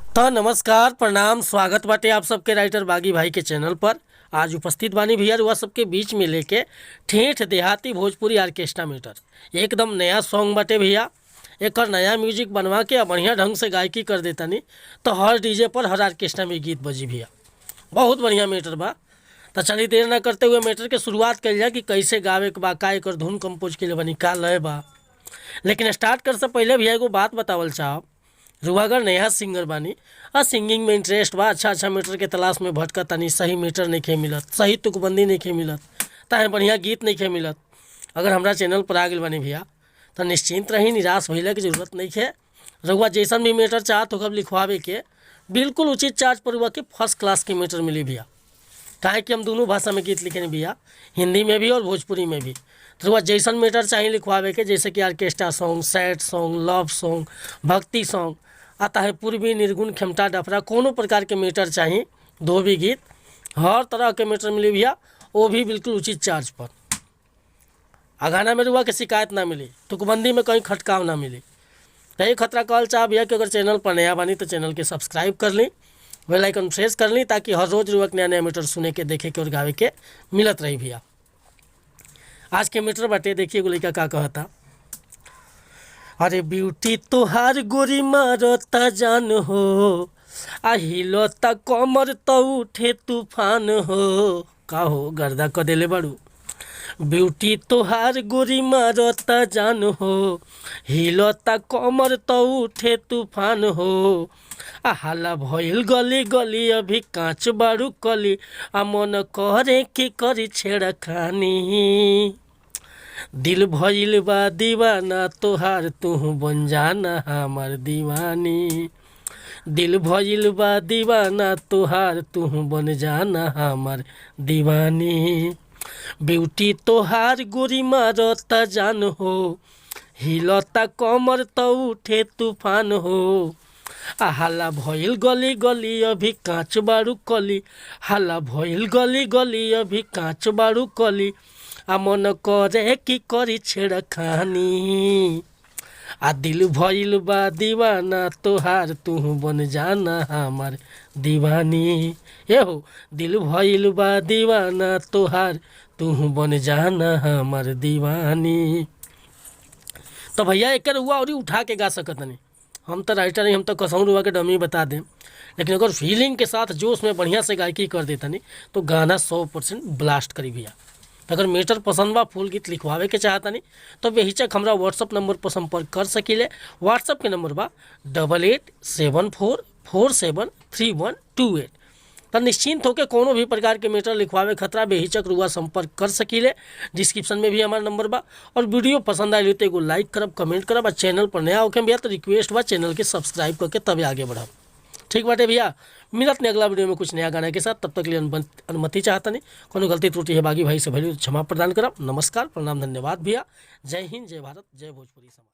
त नमस्कार, प्रणाम, स्वागत बाटे आप सबके राइटर बागी भाई के चैनल पर। आज उपस्थित बानी भैया रुआ सबके बीच में लेके ठेठ देहाती भोजपुरी आर्केस्ट्रा मीटर। एकदम नया सॉन्ग बाटे भैया। एकर नया म्यूजिक बनवा के आ बढ़िया ढंग से गायकी कर देतानी तो हर डीजे पर हर आर्केस्ट्रा में गीत बजी भैया। बहुत बढ़िया मैटर बा। तो चलिए देर ना करते हुए मैटर के शुरुआत कइल जाए कि कैसे गावे के बा, का एकर धुन कंपोज कइले बानी, का लय बा। लेकिन स्टार्ट करे से पहले भैया एगो बात बतावल चाहब। रुआ अगर नया सिंगर बानी आ सिंगिंग में इंटरेस्ट बा, अच्छा अच्छा मीटर के तलाश में भटकत तानी, सही मीटर नइखे मिलत, सही तुकबंदी नइखे मिलत, ताहे बढ़िया गीत नइखे मिलत, अगर हमरा चैनल पर आ गइल बानी भैया तो निश्चिंत रही, निराश भइले के जरूरत नइखे। रउआ जैसन भी मीटर चाहत होखब लिखवावे के, बिल्कुल उचित चार्ज पर रउआ के फर्स्ट क्लास के मीटर मिली भैया। काहे कि हम दोनों भाषा में गीत लिखेनी भैया, हिंदी में भी और भोजपुरी में भी। तो रउआ जैसन मीटर चाही लिखवावे के, जैसे कि orchestra song, sad song, love song, भक्ति सॉन्ग, आता है पूर्वी, निर्गुण, खेमटा, डफरा, कोनो प्रकार के मीटर चाही, धोबी गीत, हर तरह के मीटर मिली भैया, वो भी बिल्कुल उचित चार्ज पर। आ गाना में रुआ के शिकायत ना मिली, तुकबंदी में कहीं खटकाव ना मिली। तो ये खतरा कहल चाह भैया कि अगर चैनल पर नया बानी तो चैनल के सब्सक्राइब कर ली, बेल आइकन प्रेस कर ली, ताकि हर रोज रुआ के नया नया मीटर सुने के, देखे के और गावे के मिलत रही भैया। आज के मीटर बाटे, देखिए एगो लइका का कहता। अरे ब्यूटी तोहार गोरी मारता जान हो, आ हिलता कमर तो उठे तूफान हो। का हो गर्दा क देले बाड़ू। ब्यूटी तोहार गोरी मारता जान हो, हिलता कमर तो उठे तूफान हो। आ हाला भइल गली गली अभी कांच बारू कली, आ मन करे कि करी छेड़खानी। दिल भइल बा दीवाना तोहार, तू बन जाना हमार दीवानी। दिल भइल बा दीवाना तोहार, तू बन जाना हमार दीवानी। ब्यूटी तोहार गोरी मारता जान हो, हिलता कमर तो उठे तूफान हो। आ हाला भइल गली गली अभी कांच बारू कली, हाला भइल गली गली अभी कांच बारू कली, आ मन करे कि करी छेड़खानी। आ दिल भइल बा दीवाना तोहार, तू बन जाना हमार दीवानी। ए हो दिल भइल बा दीवाना तोहार, तू बन जाना हमार दीवानी। तो भैया एकर हुआ और उठा के गा सकतनी। हम तो राइटर हैं, हम तो कसौं रुआ के डमी बता दें, लेकिन अगर फीलिंग के साथ जोश में बढ़िया से गायकी कर देतनी तो गाना 100% ब्लास्ट करी भैया। तो अगर मैटर पसंद बा, फुल गीत लिखवावे के चाहतनी तो बेहिचक हमरा व्हाट्सअप नंबर पर संपर्क कर सकीले। व्हाट्सअप के नंबर बा 8874473128। तो निश्चिंत होकर कोनो भी प्रकार के मैटर लिखवावे खतरा बेहिचक रुआ संपर्क कर सकीले। डिस्क्रिप्शन में भी हमारा नंबर बा। और वीडियो पसंद आयल तो एगो लाइक करब, कमेंट करब, और चैनल पर नया होके भैया तो रिक्वेस्ट बा चैनल के सब्सक्राइब करके तभी आगे बढ़ब। ठीक बाटे भैया, मिलत नहीं अगला वीडियो में कुछ नया गाना के साथ। तब तक के लिए अनुमति चाहता नहीं। कोनो गलती त्रुटि है बागी भाई से भली क्षमा प्रदान करब। नमस्कार, प्रणाम, धन्यवाद भैया। जय हिंद, जय भारत, जय भोजपुरी समाज।